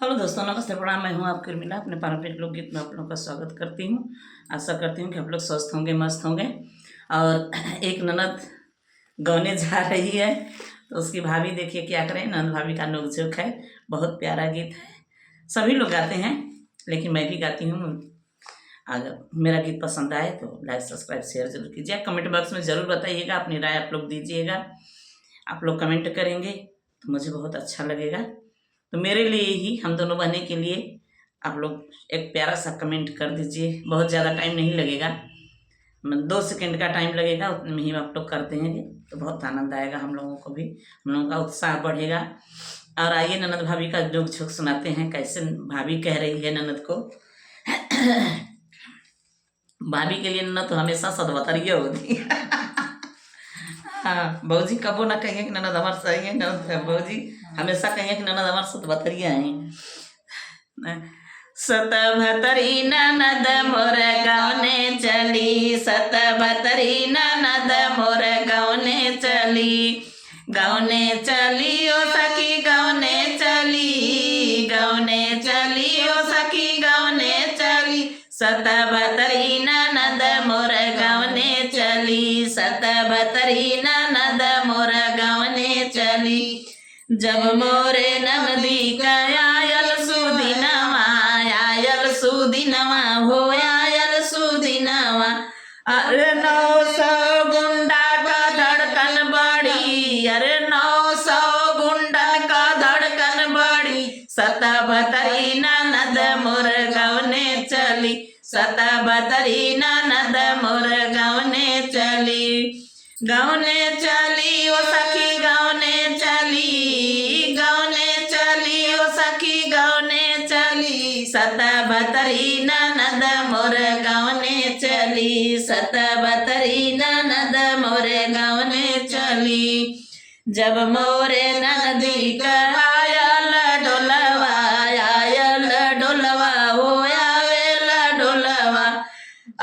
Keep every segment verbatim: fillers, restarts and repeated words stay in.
तो दोस्तों, नमस्ते, प्रणाम। मैं हूँ आपकी उर्मिला, अपने पारंपरिक लोकगीत में आप लोगों का स्वागत करती हूँ। आशा करती हूँ कि आप लोग स्वस्थ होंगे, मस्त होंगे। और एक ननद गौने जा रही है, तो उसकी भाभी देखिए क्या करें। ननद भाभी का नोकझोंक है, बहुत प्यारा गीत है, सभी लोग गाते हैं, लेकिन मैं भी गाती हूँ। अगर मेरा गीत पसंद आए तो like, subscribe, share जरूर कीजिए। Comment box में ज़रूर बताइएगा, अपनी राय आप लोग दीजिएगा। आप लोग comment करेंगे तो मुझे बहुत अच्छा लगेगा। तो मेरे लिए ही, हम दोनों बहनें के लिए आप लोग एक प्यारा सा comment कर दीजिए। बहुत ज़्यादा time नहीं लगेगा, मतलब, दो second का time लगेगा, उतने में ही आप लोग कर देंगे तो बहुत आनंद आएगा हम लोगों को भी, हम लोगों का उत्साह बढ़ेगा। और आइए, ननद भाभी का नोकझोंक सुनाते हैं, कैसे भाभी कह रही है ननद को। भाभी के लिए ननद तो हमेशा सतबतरिया होती। हाँ, भौजी कबो ना कहिए कि ननद हमार सही है, ननद, भौजी हमेशा कहिए कि ननद हमार सतबतरिया है। सतबतरी ननद मोर गौने चली, सतबतरी ननद मोर गौने चली, गौने चली ओ सखी, गौने चली, गौने चली ओ सखी, गौने चली। सतबतरी ननद मोर गौने चली, सतबतरी ननद मोर गौने चली। जब मोरे ननदी का आयल सुदिनवा, आयल सुदिनवा हो, आयल सुदिनवा। अरे नौ सौ गुंडा का धड़कन बढ़ी, अरे नौ सौ गुंडन का धड़कन बढ़ी। सतबतरी ननद मोर गौने चली, सतबतरी ननद मोर गौने चली। गौने चली ओ सखी, गौने चली, गौने चली ओ सखी, गौने चली। सतबतरी ननद मोर गौने चली, सतबतरी ननद मोर गौने चली। जब मोरे ननदी का आयल डोलवा, आयल डोलवा हो, आवेला डोलवा।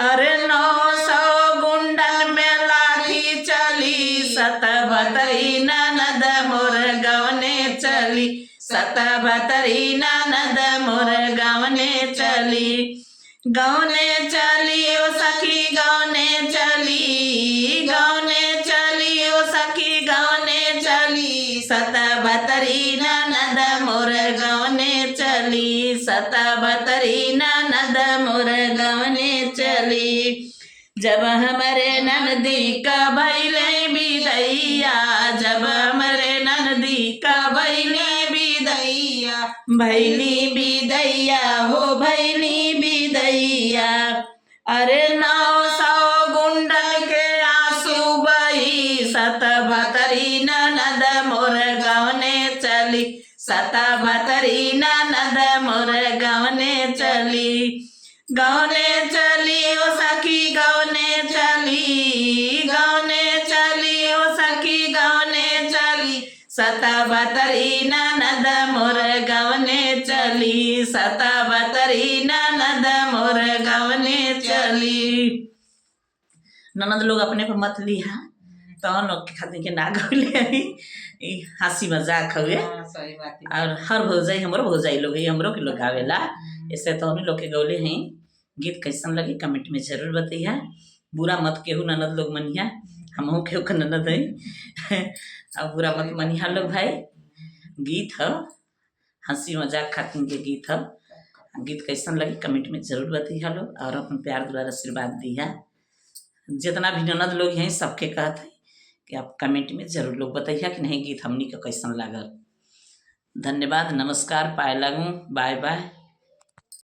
अरे नौ सौ गुंडन में लाठी चली, सतबतरी ननद मोर गौने चली, सतबतरी ननद मोर गौने चली। गौने चली ओ सखी, गौने चली, गौने चली ओ सखी, गौने चली। सतबतरी ननद मोर गौने चली, सतबतरी ननद मोर गौने चली। जब हमरे ननदी का भइले बिदैया, जब हमरे ननदी का भइले बिदैया, भइली बिदैया हो, भइली बिदैया। अरे नौ सौ गुंडन के आंसू बही, सतबतरी ननद मोर गौने चली, सतबतरी ननद मोर गौने चली। गौने चली ओ सखी, गौने चली, गौने चली ओ सखी, गौने चली। सतबतरी ननद मोर गौने चली, सतबतरी ननद मोर गौने चली। ननद लोग अपने पर मत लिहा, तो उन लोग के खातिर के ना गौले हई, ई हंसी मजाक हवे। हाँ, सही बात है। और हर भौजाई, हमरो भौजाई लोग है, हमरो के लोग गावेला, हम्म। ऐसे तो उन लोग के गौले हैं। गीत कैसन लगे comment में जरूर बतैया, बुरा मत केहू ननद लोग मनिहा, हमहू केहू के ननद है। अब बुरा मत मनिहा लोग भाई, गीत ह हंसी मजाक खातिर के गीत ह। गीत कैसन लगे comment में जरूर बतैया लोग, और अपन प्यार दुलार आशीर्वाद दिया। जितना भी ननद लोग हैं सबके कहत है कि आप comment में जरूर लोग बतैया कि नहीं गीत हमनी के कैसन लागल। धन्यवाद, नमस्कार, पाए लागू, bye bye।